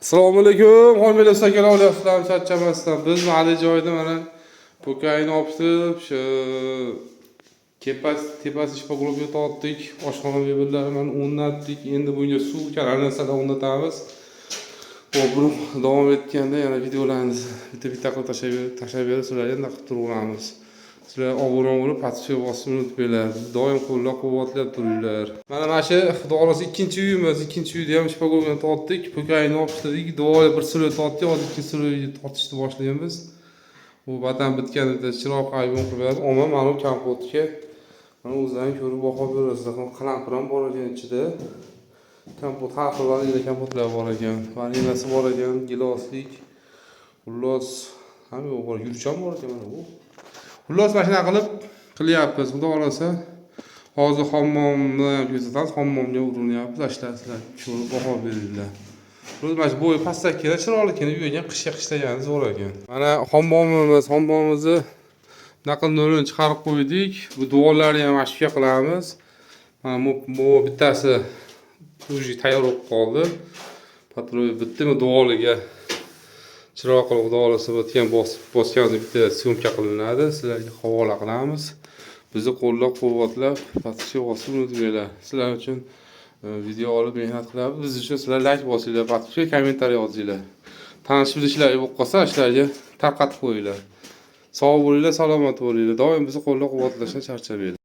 Assalomu alaykum, homiylar, akalar, olyapsizlarmi, charchamasdan. Biz mahalla joyida mana po'kayni olib, shu kepasi tepasi шпаклёвка tortdik, oshxona mebelllarini mana o'rnatdik. Endi bunga suv kerak narsalar o'rnatamiz. Xo'p, buni davom etganda yana videolarni bitta bitta qilib tashlab berib sizlarga endi qilib turaveramiz. Sizlar obuna bo'lib, подписка bosishni unutmanglar. Doim qo'llab quvvatlab turinglar. Mana shu, xudo xohlasa, ikkinchi uyimiz, ikkinchi uyda ham шпаклёвка ni tortdik, po'kayni olib ishladik, devorga bir слой tortdik, hozir ikkinchi слой tortishni boshlaymiz. Bu batan bitganida chiroq ayvon qilib beradi. Omma mana bu kompotga mana o'zlaring ko'rib baho berasizlar. Qalampir ham bor ekan ichida. Kompot, har xil vanilya kompotlar bor ekan. Vanilyasi bor ekan, giloslik. Xullas, hamma yo'q bor, yurish ham bor ekan mana bu. Xullas, mana shunaqa qilib qilyapmiz. Xudo xohlasa, hozir hammomni ham ko'rsatamiz. Hammomga urinyapmiz. Ashlar sizlar ko'rib baho beringlar. Xullas, mana shu bo'yi pastakkina, chiroyli uy ekan, qishga qishlagani zo'r ekan. Mana hammomimiz, hammomimizni naql nolini chiqarib qo'ydik. Bu devorlarni ham ashka qilamiz. Mana bu bittasi уже tayyor bo'lib qoldi. Patrul bitdi, bu devoriga chiroq qilib, xudo xohlasa, o'tgan bosib bosganimizda bitta съёмка qilinadi. Sizlarga havola qilamiz. Bizni qo'llab-quvvatlab, подписка bosib unutmanglar. Sizlar uchun video olib mehnat qilyapmiz. Biz uchun sizlar layk bosinglar, подписка, kommentariy yozinglar. Tanish bilishlar bo'lib qolsa, shularga tarqatib qo'yinglar. Sog' bo'linglar, salomat bo'linglar. Doim bizni qo'llab-quvvatlashdan charchamanglar.